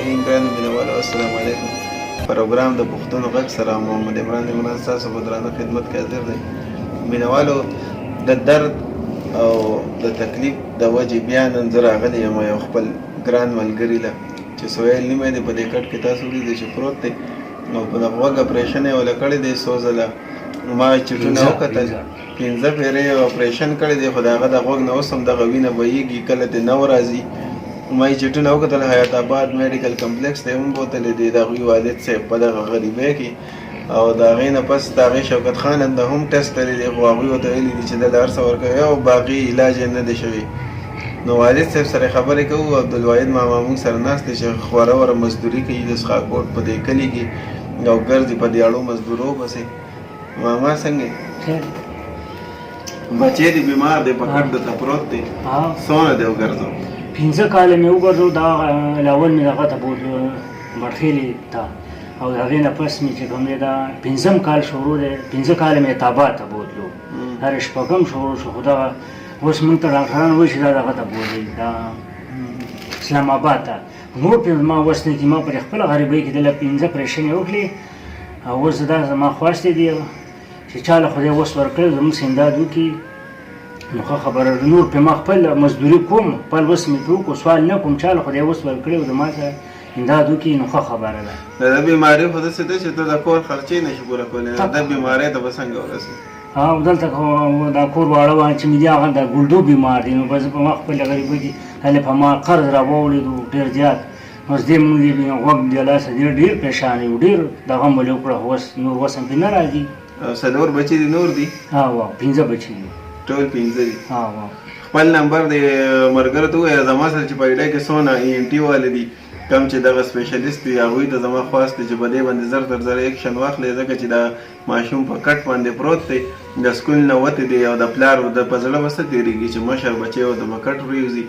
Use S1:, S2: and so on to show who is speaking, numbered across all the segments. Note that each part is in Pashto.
S1: الرحیم. ګرانو مینوالو، السلام علیکم. پروګرام د پښتون غږ سره محمد عمران عمران ستاسو په درانه خدمت کې حاضر دی. مینوالو، د درد او د تکلیف د وجې بیا نن زه راغلی یم یو خپل ګران ملګري له چې سهیل نیمه دی په دې کټ کې تاسو ولیدئ چې پروت دی. نو په دغه غوږ اپریشن یې وله کړی دی. څو ځله ما چټونه وکتل، 5 پېرې یې اپریشن کړی دی، خو د هغه د غوږ نه اوس هم دغه وینه بهیږي، کله ترې نه راځي. ما یې چټونه وکتل، حیات آباد میډیکل کمپلیکس ته یې هم بوتلی دی د هغوی والد صاحب په دغه غریبۍ کې. او د هغې نه پس د هغې شوکت خان ته هم ټسټ تللی دی، خو هغوی ورته ویلي دي چې دلته هر څه ورکوي او باقي علاج یې نه دی شوی. نو والد صاحب سره خبرې کوو. عبدالواحد ماما موږ سره ناست دی چې خوره وره مزدوري کوي د څښاکوټ په دې کلي کې او ګرځي په دې اړو مزدورو پسې. ماما څنګه بچی دې بیمار دی، په کټ درته پروت دی، څونه دی وګرځو؟
S2: 5 کاله مې وګرځو. دا اول مې دغه ته بوتلو، بړخېلې ته، او د هغې نه پس مې چې کوم دی دا 5 کال شروع دی. 5 کاله مې تابا ته بوتلو، هر 6 شروع شو. خو دغه اوس موږ ته ډاکټران وایي چې دا دغه ته بوځئ، دا اسلام آباد ته. نور پرې زما وس نه کېږي. ما پرې خپله غریبۍ کې دله 5 اپرېشن یې وکړې. او اوس دا زما خواست دی چې چا له خدای وس ورکړی زموږ سره امداد وکړي نو ښه خبره ده. نور پرې ما خپل مزدوري کوم، خپل وس مې پرې وکړو، سوال نه کوم. چا له خدای وس ورکړی او زما سره امداد وکړي نو ښه خبره ده.
S1: د بیماري خو داسې ده چې ته د کور خرچې نه شي پوره کولی، د بیمارۍ ته به څنګه ورسې؟
S2: ها، دلته دا کور واړه وه چې مې دي، هغه د ګلدو بیمار دی. نو بس په ما خپله غریبۍ کې هلې په ما قرض را واوړېدو ډېر زیات. اوس دې موږ دې غوږ د لاسه ډېر ډېر پریشان یو، ډېر دغه مو ولې وکړه، خو اوس نور وس هم پرې نه راځي.
S1: 4 بچي دي نور دي؟
S2: ها وا، 5 بچي دي.
S1: ټول 5 دي؟
S2: ها وا.
S1: خپل نمبر دې ملګرو ته ووایه. زما سره چې په ایډه کې څونه ای این ټي والي دي، کوم چې دغه سپیشلیست وي، هغوی ته زما خواست دی چې په دې باندې زر تر زره اکشن واخلي، ځکه چې دا ماشوم په کټ باندې پروت دی، د سکول نه وتی دی، او د پلار د په زړه به څه تېرېږي چې مشر بچی ورته په کټ پرېوځي.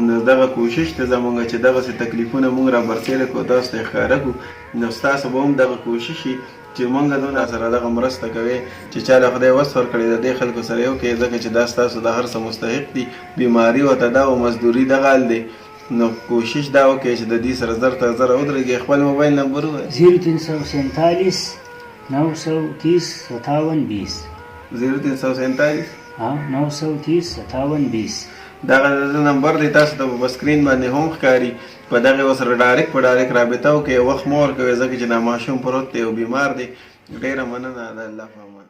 S1: نو دغه کوشش دی زمونږ چې دغسې تکلیفونه مونږ را برسېره کړو، تاسو ته یې ښکاره کړو. نو ستاسو به هم دغه کوشش وي چې مونږ دونه سره دغه مرسته کوي چې چا له خدای وس ورکړی د دې خلکو سره یو کوي، ځکه چې دا ستاسو د هر څه مستحق دي. بیماري ورته ده او مزدوري دغه حال دی. نو کوشش دا وکړئ چې د دې سره زر تر زره ودرېږئ. خپل موبایل نمبر ووایئ.
S2: 0347 930 57 20.
S1: 0347
S2: ها، 930 57 20.
S1: دغه د نمبر دی، تاسو ته په سکرین باندې هم ښکاري. په دغه ورسره ډایرکټ په ډایرکټ رابطه وکړئ، وخت مه ورکوئ، ځکه چې دا ماشوم پروت دی او بیمار دی. ډېره مننه، د الله په امان.